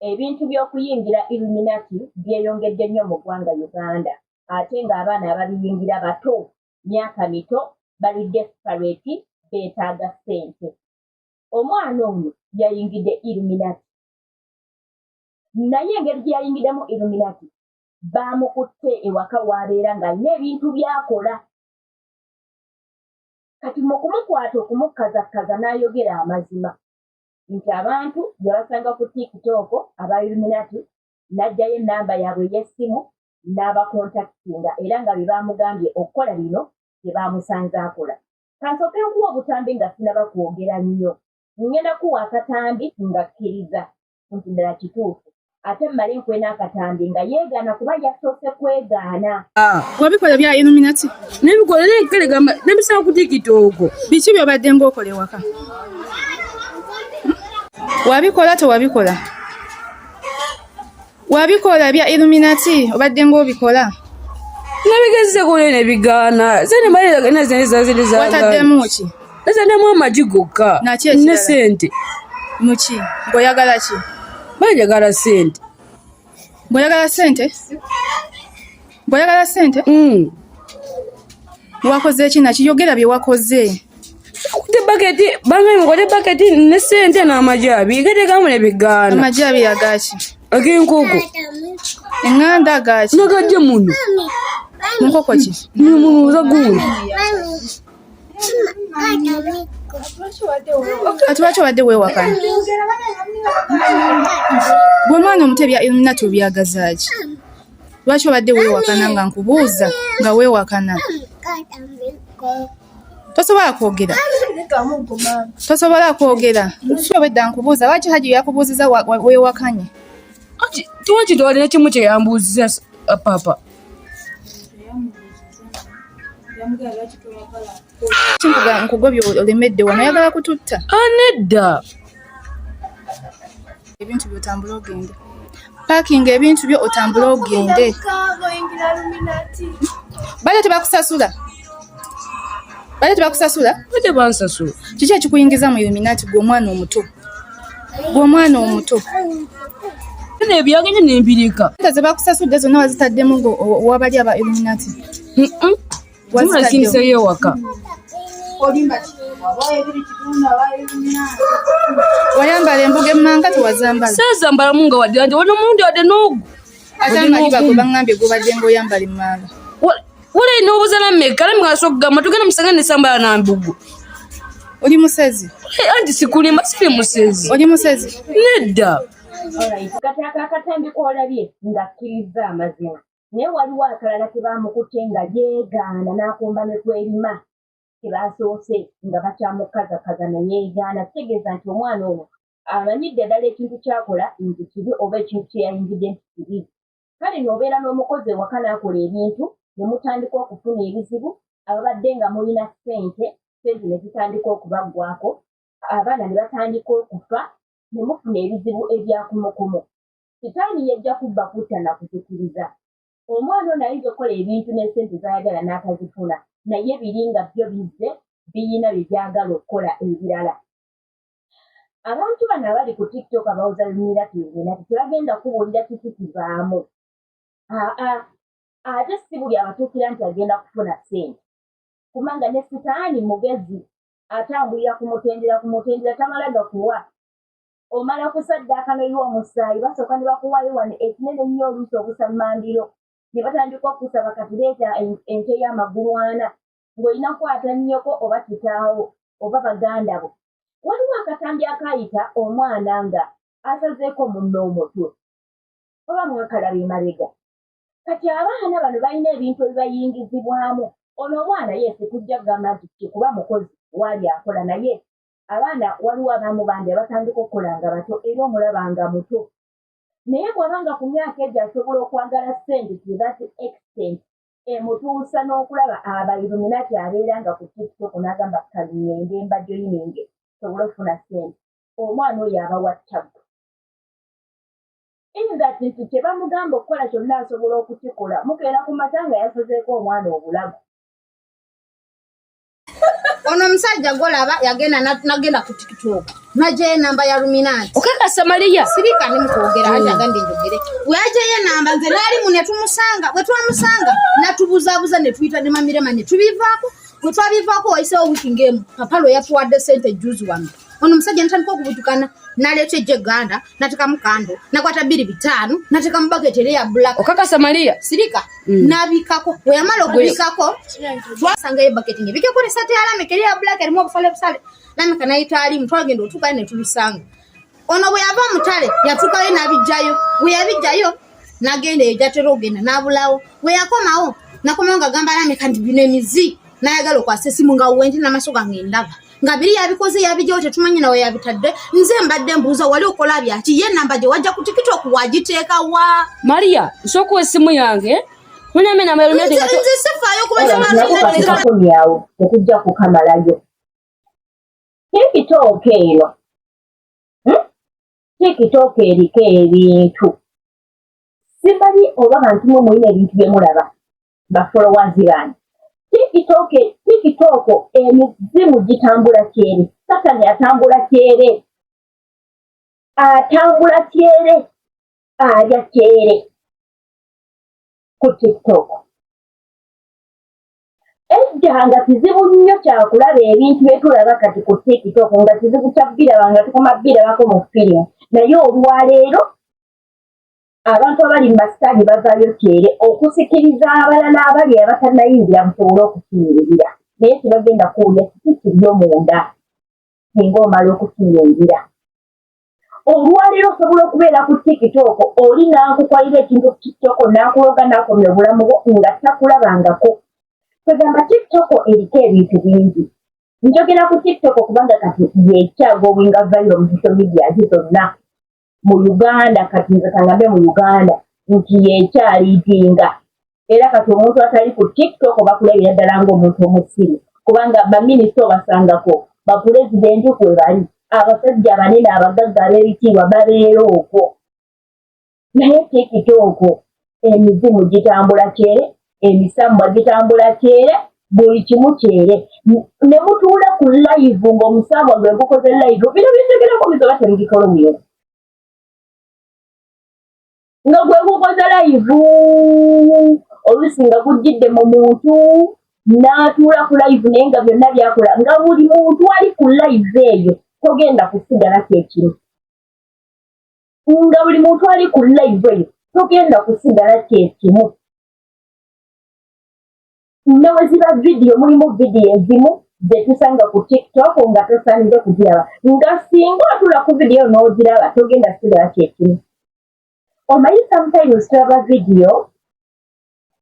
Ebintu by'okuyingira Illuminati byeyongedde nnyo mu ggwanga Uganda ate ng'abaana ababiyingira bato, myaka mito, bali desperate, beetaaga ssente. Omwana ono yayingidde Illuminati naye engeri gye yayingiddemu Illuminati baamukutte ewaka w'abeera ng'alina ebintu by'akola. Kati mu kumukwata okumukkazakkaza n'ayogera amazima nti abantu yabasanga ku TikTok aba Illuminati n'aggyayo ennamba yaabwe ey'essimu n'abakontakitinga era nga bye baamugambye okukola bino bye baamusanze akola. Kansooke nkuwa obutambi nga sinaba kwogera nnyo. Ngenda kuwa akatambi ng'akkiriza nti ddala kituufu ate mmale nkuwe n'akatambi nga yeegaana kuba yasoose kwegaana. Wabikola bya Illuminati? Nebikola naye kale gamba nabisaba ku TikTok. Biki by'obadde ng'okola ewaka? Wabikola tewabikola? Wabikola bya Illuminati obadde ng'obikola? Nabigezeko naye nebigaana. Sente mali nazizaziriza. Wataddemu ki? Nazaddemu amagi gokka. Naki ekirala? Ne sente. Muki? Ng'oyagala ki? Banjagala sente. Ng'oyagala sente? Ng'oyagala sente? Mm. Wakoze ki naki? Yogera bye wakoze. Kutte baketi, bangaye mukote baketi ne sente n'amagi abiri. Gateekamu ne bigaana. Amagi abiri agaki? Ag'enkoko. Eŋŋanda agaki? Nagajje muno. Mu nkoko ki? Muno gundi. Kati lwaki obadde weewakana? Gwe omwana omuto ebya Illuminati obyagaza ki? Lwaki obadde weewakana nga nkubuuza nga weewakana? Tosobola kwogera? Tosobola kwogera? Ki obwedda nkubuuza lwaki Haji yakubuuziza weewakanye? Tiwakitwalira nekimu kye yambuuziza papa. Kinkuga nkugobye olemedde wano oyagala kututta. Ah, nedda. Ebintu byo otambule ogende. Paakinga ebintu byo otambule ogende. Bale tebakusasula? Bale tebakusasula? Bade bansasula. Kiki ekikuyingiza mu Illuminati gwe omwana omuto? Gwe omwana omuto. Bino ebyange nembireka. Sente ze bakusasudde zonna wazitaddemu ngo wabali aba Illuminati. Zimulasingiseyo ewaka. Wayambala embuga emmanga tewazambala. Saazambalamu nga wadde nti wano omulundi wadde n'ogwo. Ate amaliba gwe baŋŋambye gobadde ng'oyambala emmanga. Wala n'obuzala mmeka era mwaso okugamba tugenda musanga nesambala na mbugo. Oli musezi? Anti sikulimba siri musezi. Oli musezi? Nedda. Kati ako akatambi k'olabye ng'akkirizza amazima naye waliwo akalala ke baamukutte nga yeegaana n'akumba ne kwerima ke baasoose nga bakyamukazakaza ne yeegaana kitegeeza nti omwana ono amanyidde ddala ekintu ky'akola nti kibi oba ekintu kye yayingidde nti kibi. Kale n'obeera n'omukozi ewaka n'akola ebintu ne mutandika okufuna ebizibu ababadde nga mulina ssente, ssente ne zitandika okubaggwaako, abaana ne batandika okufa ne mufuna ebizibu ebya kumukumu. Sitaani yajja kubba, kutta na kuzikiriza. Omwana ono ayinza okukola ebintu ne ssente z'ayagala n'atazifuna naye biri nga byo bizze biyina bye byagala okukola ebirala. Abantu bano abali ku TikTok abawoza Illuminati Illuminati tebagenda kubuulira kiki kivaamu. Aa, ate si buli abatuukira nti agenda kufuna ssente. Kubanga ne sitaani mugezi atambulira ku mutendera ku mutendera tamala gakuwa. Omala kusaddaaka n'oyiwa omusaayi basooka ne bakuwaayo wano ekinene ennyo oluusi obusammambiro ne batandika okusaba kati leeta ente y'amagulu ana ng'olina kukwata nnyoko oba kitaawo oba baganda bo. Waliwo akatambi akaayita omwana nga asazeeko munne omutwe oba mwakalaba emabega. Kati abaana bano balina ebintu ebibayingizibwamu. Ono omwana ye sikujja kugamba nti kikuba mukozi waali akola naye abaana waliwo abamu bambi abatandika okukola nga bato era omulaba nga muto. Naye bw'aba nga ku myaka egyo asobola okwagala ssente to that extent emutuusa n'okulaba aba Illuminati abeera nga ku TikTok n'agamba kangende mbajoyininge nsobole okufuna ssente. Omwana oyo aba wa ttabbu. In that nti kye bamugamba okukola kyonna asobola okukikola. Mukeera ku makya nga yasazeeko omwana obulago. Ono omusajja gwolaba yagenda nagenda ku TikTok najayo enamba ya Luminati. Okakasa Maria? Sirika ndi mukwogera mm. Agambye njogere. Bwe yajayo enamba nze naali mu ne tumusanga, bwe twamusanga natubuzabuza ne tuyita ne Mamirema ne tubivaako. Bwe twabivaako wayiseewo wiiki ng'emu, papa lwe yatuwadde sente juzi wano. Ono omusajja natandika okubutukana naleeta ejja eganda natekamu kando nakwata 25 natekamu baketi era ya black. Okakasa Maria? Sirika. Nabikako bwe yamala okubikako twasangayo baketi ngebikeko nesati ya Lameka eri ya black erimu obusale busale. Lameka nayita alimu twagenda otuukayo ne tubisanga. Ono bwe yava mutale yatuukayo n'abijjayo, bwe yabijjayo nagenda eyo gyatera ogenda n'abulawo. Bwe yakomawo nakomawo nga gamba Lameka nti bino emizi nayagala okwasa esimu nga wendi n'amaaso gange ndaba nga biri yabikoze yabijjawo tetumanyi nawe yabitadde. Nze mbadde mbuuza wali okola byaki ye namba gye wajja ku TikTok wagiteeka wa? Maria, nsooka esimu yange munambe namba ya Luminati. Nze sifaayo kuba Nako kati kakomyawo, tekujja kukamalayo. TikTok eno, TikTok eriko ebintu simanyi oba bantu mwe mulina ebintu bye mulaba ba followers bange. TikTok, TikTok emizimu gitambula kyere, Satani atambula kyere, atambula kyere, alya kyere ku TikTok. Edda nga kizibu nnyo kyakulaba ebintu bye tulaba kati ku TikTok, nga kizibu kya biraba, nga tukoma birabako mu firimu. Naye olwaleero abantu abali mu masitaani bavaayo kyere okusikiriza abalala abali abatannayingira musobole okukiyingira, naye tebagenda kuwulya kiki kiryo munda singa omala okukiyingira. Olwaleero osobola okubeera ku TikTok oli n'akukwalira ekintu ku TikTok n'akuloga n'akomya obulamu bwo nga takulabangako. Kwegamba TikTok eriko ebintu bingi. Njogera ku TikTok kubanga kati yekyagoinga viral mu social media zonna mu Uganda. Kati nze kangambe mu Uganda nti yekyaliitinga, era kati omuntu atali ku TikTok bakulabira ddala ng'omuntu omusiru, kubanga baminisita obasangako, bapulezidenti kwe bali, abasajja abanene abagagga ab'ebitiibwa babeera okwo. Naye TikTok emizimu gitambula kyere, emisambwa gitambula kyere, buli kimu kyere. Ne mutuula ku live ng'omusambwa gwe gukoze live. Bino byenjogerako bizoba temugikola omuyego nga gwe gukoze live, oluusi nga gujjidde mu muntu n'atuula ku live, naye nga byonna byakola nga buli muntu ali ku live eyo togenda kusigala kyekimu, nga buli muntu ali ku live eyo togenda kusigala kyekimu. Ne we ziba vidiyo, mulimu vidiyo ezimu zetusanga ku TikTok nga tosaanidde kugiraba, nga singa otula ku vidiyo n'ogiraba togenda kusigala kyekimu. Omanyi sometimes tulaba vidiyo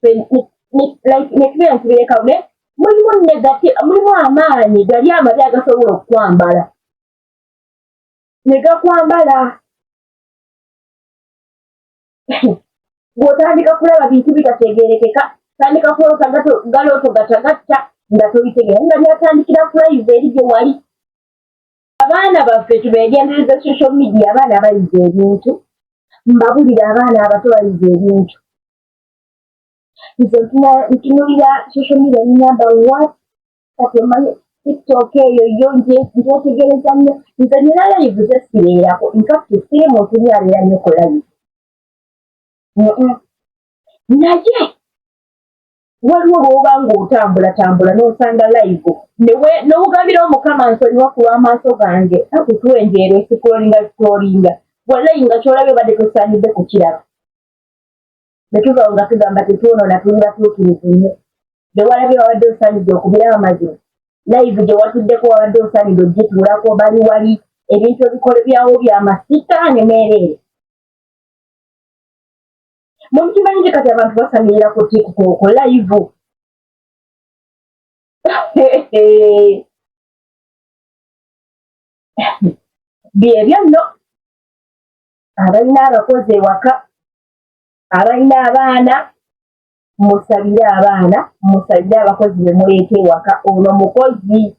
like netubeera ntubirekawo, naye mulimu negative, mulimu amaanyi gali amabi agasobola okukwambala ne gakwambala bw'otandika kulaba bintu bitategeerekeka, tandika kulota galooto gatagatta nga tobitegeera nga byatandikira ku live eri gye wali. Abaana baffe tubeegendereza social media. Abaana bayiga ebintu, mbabulira, abaana abato bayiga ebintu. Nze ntunulira social media ningamba, "What?" Kati omanyi TikTok eyo yo njetegereza nnyo. Nze nina live ze sibeerako, infact siri muntu nnyo abeera nnyo ku live, naye waliwo lwoba ng'otambulatambula n'osanga live n'ogambira Omukama, "Nsonyiwa ku lw'amaaso gange akutwenjeera." Oscrollinga scrollinga, wallayi nga kyolabye obadde tosaanidde kukiraba. Bwe tuva nga tugamba tetwonoona, tuli batuukirivu nnyo, bewalabye wabadde osaanidde okubiraba. Mazima live gye watuddeko wabadde osaanidde ogituulako, bali wali ebintu ebikolo byawo byamasitaani meereere. Mukimanyi nti kati abantu basamirira ku TikTok live? Byebyo nno. Abalina abakozi ewaka, abalina abaana, musabire abaana, musabire abakozi be muleeta ewaka. Ono mukozi,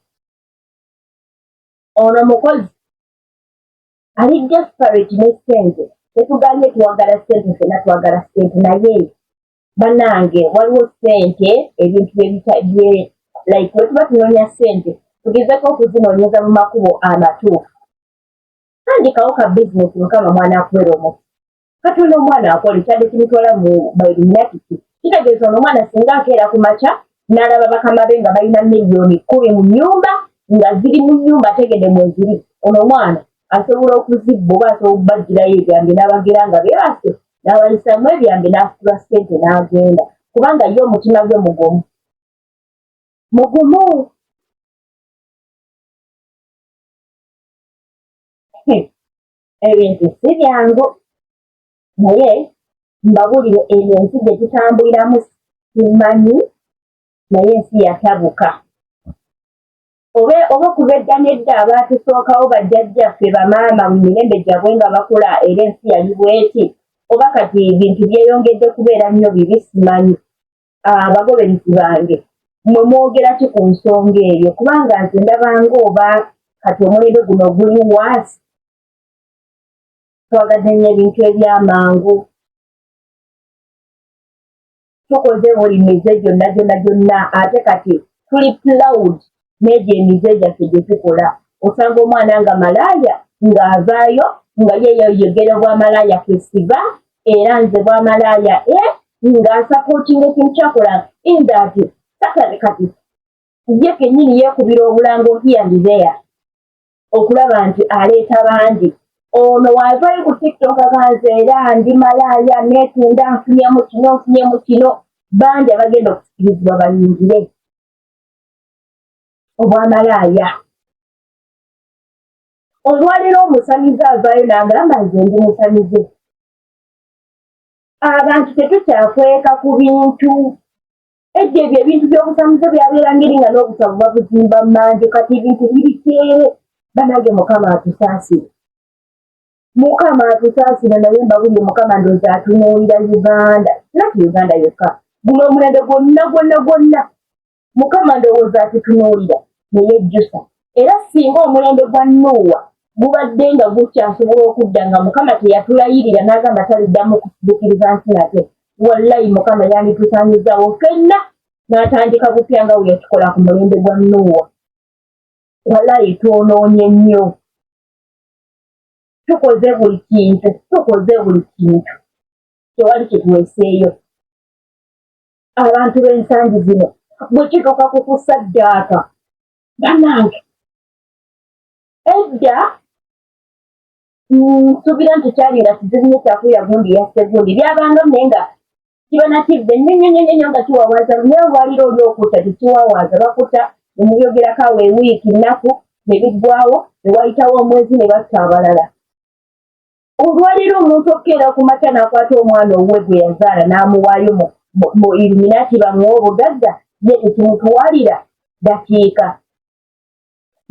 ono mukozi ali desperate ne ssente. Tetugambye twagala ssente, ffenna twagala ssente, naye bannange waliwo ssente ebintu byebita bye like bwe tuba tunoonya ssente. Tugezeko okuzinoonyeza mu makubo amatuufu. Tandikawo ka bizinesi Mukama mwana akuwera omukisa. Kati ono omwana akola ekyadde kimutwala mu ba-Illuminati ki? Kitegeeza ono omwana singa akeera ku makya n'alaba bakama be nga balina 10,000,000 mu nnyumba nga ziri mu nnyumba ategedde mweziri, ono omwana asobola okuzibba oba asobola okubaggyirayo ebyambe n'abagera nga beebase n'abayisaamu ebyambe n'afutula ssente n'agenda kubanga ye omutima gwe mugumu mugumu. Ebintu si byangu naye mbabulire eyo ensi gye tutambuliramu simanyi naye ensi yatabuka. Oba oba okuva edda n'edda abaatusookawo bajjajjaffe bamaama mu mirembe gyabwe nga bakula era ensi yali bweti oba kati bintu byeyongedde kubeera nnyo bibi simanyi. Abagoberezi bange mmwe mwogera ki ku nsonga eyo kubanga nze ndabanga oba kati omulembe guno guli waasi twagadde nnyo ebintu ebyamangu tukoze buli mize gyonna gyonna gyonna ate kati tuli proud n'egyo emize gyaffe gye tukola osanga omwana nga malaaya ng'avaayo nga ye yeyogera obwamalaaya kwesiva era nze bwamalaaya e ng'asapootinga ekintu kyakola in that satani kati ye kennyini yeekubira obulango here and there okulaba nti aleeta bangi ono waavayo ku tiktok aganze era ndi malaaya neetunda nfunyemu kino nfunyemu kino bangi abagenda okusikirizibwa bayingire obwamalaaya olwaleero omusamize avaayo n'agamba nze ndi musamize abantu tetukyakweka ku bintu edda ebyo ebintu by'obusamize byabeeranga eri nga n'obutabo babuzimba mmanju kati ebintu biri kyere banange mukama atusaasire mukama atusaasire naye mbabulire mukama ndowooza atunuulira uganda nati uganda yokka guno omulembe gwonna gwonna gwonna mukama ndowooza atutunuulira neyejjusa era singa omulembe gwa nuuwa gubadde nga gukyasobola okudda nga mukama teyatulayirira n'agamba taliddamu kusidukiriza nsi nate wallayi mukama yanditusaanyizaawo ffenna n'atandika bupya nga bwe yakikola ku mulembe gwa nuuwa wallayi twonoonye nnyo tukoze buli kintu tukoze buli kintu tewali kyetuweseeyo abantu b'ensangi zino bwe kituuka ku kusaddaaka banange edda nsuubira nti kyali nga kizibu nnyo kyakuya gundi yasse gundi byabangamu naye nga kiba nakivve nnyo nnyo nnyo nnyo nga kiwawaaza naye olwaliro oli okutta tekiwawaaza bakuta nemubyogerako awo ewiiki nnaku ne biggwawo ne wayitawo omwezi ne batta abalala olwaliro omuntu okukeera ku makya n'akwata omwana owuwe gwe yazaala n'amuwaayo mu iluminati bamuwa obugagga ye tekimutwalira dakiika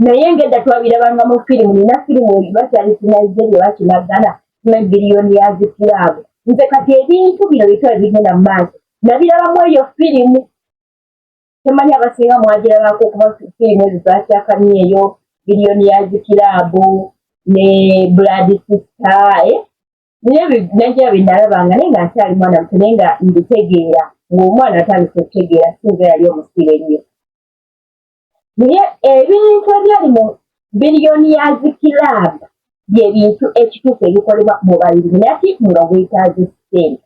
naye ngedda twabirabanga mu firimu nina firimu bakyali kinigeria oba kinagana simanyi biliyoni ya zikiraabu nze kati ebintu bino bitwala bigenda mu maaso nabirabamu eyo firimu temanyi abasinga mwagirabako kuba firimu ezo zakyaka nnyo eyo biliyoni ya zikiraabu ne blood sister eh? Naye najja bye nalabanga naye nga nkyali mwana muto naye nga mbitegeera ng'omwana atandise okutegeera sinza yali omusibe ennyo naye ebintu ebyali mu biliyoni ya zikiraabu bye bintu ekituufu ebikolebwa mu ba-Illuminati nga weetaaze ssente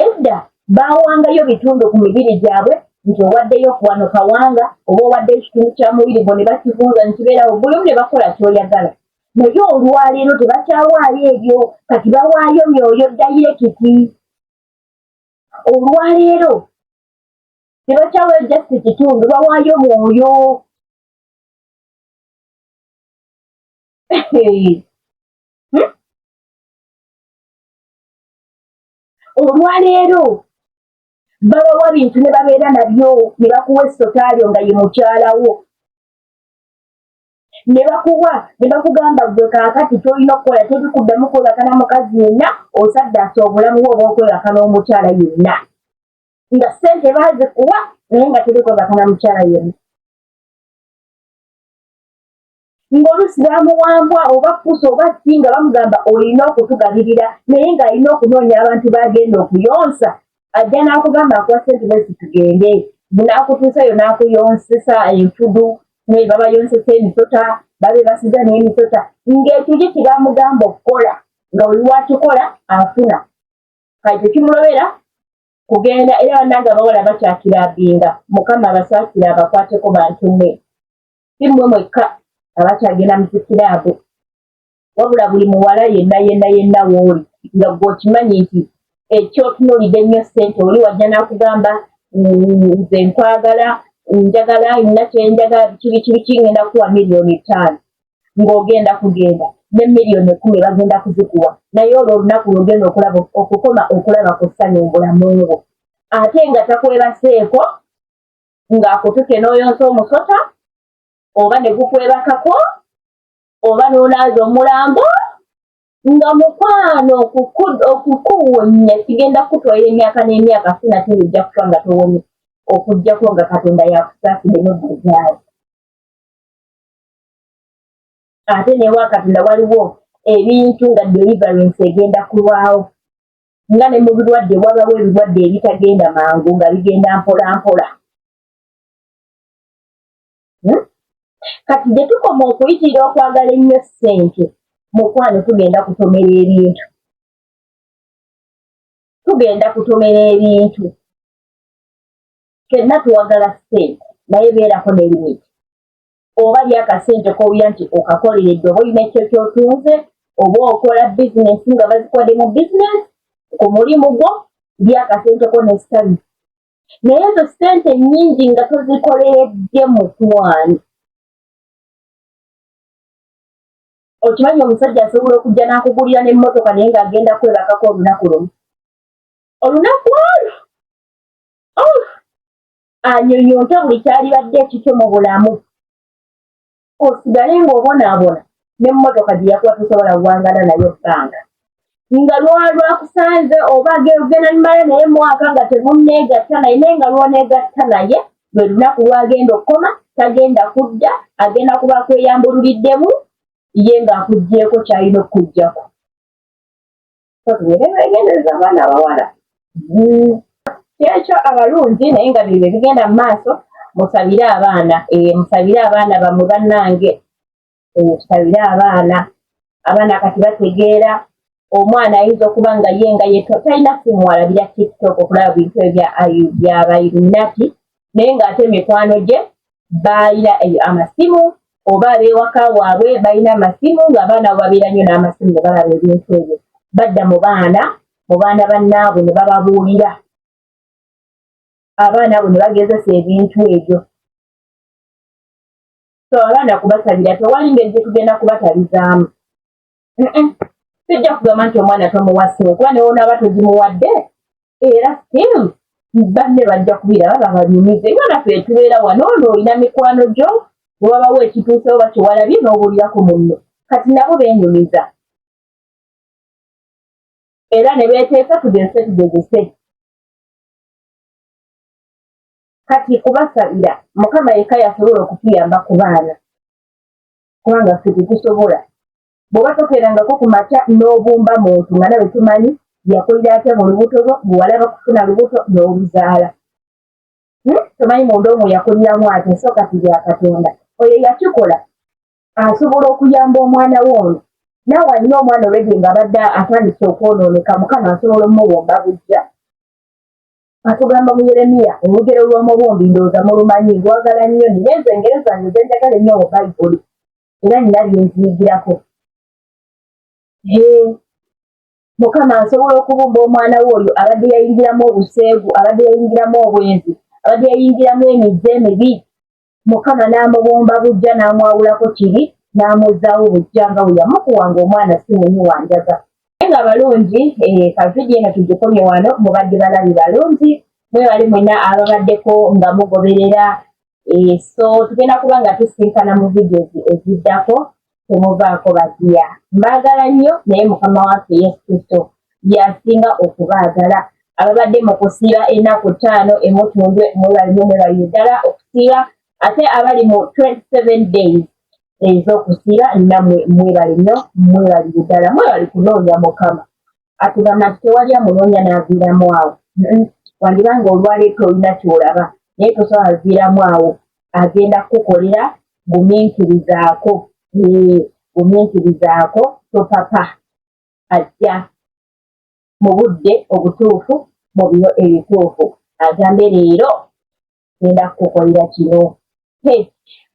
edda baawangayo bitundu ku mibiri gyabwe nti owaddeyo wano kawanga oba owaddeyo ekitundu kya mubiri gwo ne bakivunza ne kibeerawo buli omu ne bakola ky'oyagala naye olwaleero tebakyawaayo ebyo kati bawaayo myoyo dayirekiti olwaleero tebakyawayo just kitundu bawaayo mwoyo hmm? Olwaleero babawa bintu ne babeera nabyo ne bakuwa essotaalyo nga ye mukyalawo ne bakuwa ne bakugamba gwe kaakati ky'olina okukola teri kuddamu kwebaka na mukazi yenna osaddaasa obulamu bwo oba okwebaka n'omukyala yenna nga ssente baazikuwa naye nga teri kwebaka na mukyala yenna ng'oluusi bamuwambwa oba pusa oba ki nga bamugamba olina okutugabirira naye ng'alina okunoonya abantu b'agenda okuyonsa ajja n'akugamba akuwa ssente bwezi tugende N'akutuusayo n'akuyonsesa enfudu, naye babayonsesa emisota, babebasiza n'emisota, ng'ekyo ye kye bamugamba okukola, nga buli lw'akikola afuna. Kati tekimulobera kugenda era bannange abawala bakyakirabinga, Mukama abasaasire abakwateko bantu mmwe. Si mmwe mwekka abakyagenda mu zikiraabu, wabula buli muwala yenna yenna yenna w'oli nga ggwe okimanyi nti ekyotunuulidde ennyo ssente, oli wajja n'akugamba nze nkwagala, njagala nina kyenjagala biki biki biki, ngenda kukuwa 5,000,000, ng'ogenda kugenda ne 10,000,000 bagenda kuzikuwa, naye olwo olunaku lw'ogenda okulaba okukoma okulaba ku ssanyu mu bulamu bwo, ate nga takwebaseeko ng'akutute n'oyonsa omusota oba ne gukwebakako oba n'onaaza omulambo, nga mukwano okukuwonya kigenda kukutwalira emyaka n'emyaka, sinakindi ojja kufa nga towonye, okuggyako nga Katonda yakusaaside n'odda gy'ali. Ate newa Katonda waliwo ebintu nga deliverance egenda kulwawo, nga ne mu birwadde wabawo ebirwadde ebitagenda mangu nga bigenda mpola mpola. Kati gye tukoma okuyitirira okwagala ennyo ssente, mukwano, tugenda kutomera ebintu, tugenda kutomera ebintu. Ffenna tuwagala ssente, naye beerako ne limit. Oba lyakasente k'owulira nti okakoleredde, oba olina ekyo ky'otunze, oba okola bizinesi nga bazikuwadde mu bizinesi ku mulimu gwo, lyakasente ko n'essanyu, naye ezo ssente nnyingi nga tozikoleredde mukwano. Okimanyi omusajja asobola okujja n'akugulira n'emmotoka, naye ng'agenda kwebakako olunaku lumu, olunaku olwo anyonyonte buli kyalibadde ekikyo mu bulamu, osigale ng'obonaabona n'emmotoka gye yakuwa tosobola kuwangala nayo bbanga nga lwakusanze oba genda nimala naye mwaka nga temunneegatta naye, naye nga lwoneegatta naye lwe lunaku lwagenda okukoma, tagenda kudda, agenda kuba akweyambululiddemu ye ng'akuggyeeko ky'alina okukuggyako. So tubeere beegendereza abaana abawala. Kyekyo abalungi, naye nga bino ebigenda mu maaso, musabire abaana, musabire abaana bammwe bannange, tusabire abaana. Abaana kati bategeera, omwana ayinza okuba nga ye nga ye talina simu alabira TikTok okulaba bintu ebya ba Illuminati, naye ng'ate mikwano gye balina amasimu oba ab'ewaka waabwe balina amasimu, ng'abaana abo babeera nnyo n'amasimu ne balaba ebintu ebyo, badda mu baana mu baana bannaabwe ne bababuulira, abaana abo ne bagezesa ebintu ebyo. So abaana kubasabira, tewali ngeri gye tugenda kubatalizaamu. Sijja kugamba nti omwana tomuwa simu, kuba ne wonaaba togimuwadde era still banne bajja kubiraba babanyumize, nga naffe tubeera wano ono olina mikwano gyo, bwe wabawo ekituusewo bakyewalabye n'obuulirako munno. Kati nabo beenyumiza era ne beeteesa tugezese tugezese. Kati kubasabira, Mukama yekka yasobola okutuyamba ku baana, kubanga ffe tetusobola. Bw'oba tokeerangako ku makya n'obumba muntu nga nawe tumanyi yakulira atya mu lubuto lwo, bwewalaba kufuna lubuto n'oluzaala, Tomanyi munda omwo yakuliramu atya. So kati bya Katonda, oyo yakikola asobola okuyamba omwana we ono. Naawe alina omwana olwedi nga abadde atandise okwonooneka, Mukama asobola omubumba bujja. Atugamba mu Yeremiya olugero lw'omubumbi, ndowooza mulumanyi, lwagala nnyo, nina ezo engero zange zenjagala ennyo mu Bayibuli, era nina byenziyigirako. Mukama asobola okubumba omwana we oyo abadde yayingiramu obuseegu, abadde yayingiramu obwenzi, abadde yayingiramu emize emibi, Mukama n'amubumba bujja, n'amwawulako kiri, n'amuzzaawo bujja nga bwe yamukuwa ng'omwana si munywi wa njaga. Naye nga balungi, ka vidiyo eno tugikomye wano. Mubadde balabi balungi, mwebale mwena ababaddeko nga mugoberera. So tugenda kuba nga tusinkana mu videos eziddako, temuvaako badiya. Mbaagala nnyo, naye Mukama waffe Yesu Kristo yasinga okubaagala. Ababadde mu kusiiba ennaku 5 emutundwe, mwebale nnyo, mwebalire ddala okusiiba. Ate abali mu 27 days ez'okusiiba, nammwe mwebale nnyo, mwebalire ddala, mwebale kunoonya Mukama. Atugamba nti tewali amunoonya n'aviiramu awo. Wandiba nga olwaleero olina ky'olaba, Naye tosobola viiramu awo, agenda kukukolera. Gumiikirizaako, gumiikirizaako, topapa, ajja mu budde obutuufu, mu biro ebituufu, agambe leero genda kukukolera kino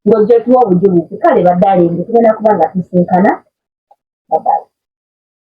ng'ojja otuwa obujulizi. Kale baddalingi, tugenda kuba nga tusinkana. Babayi.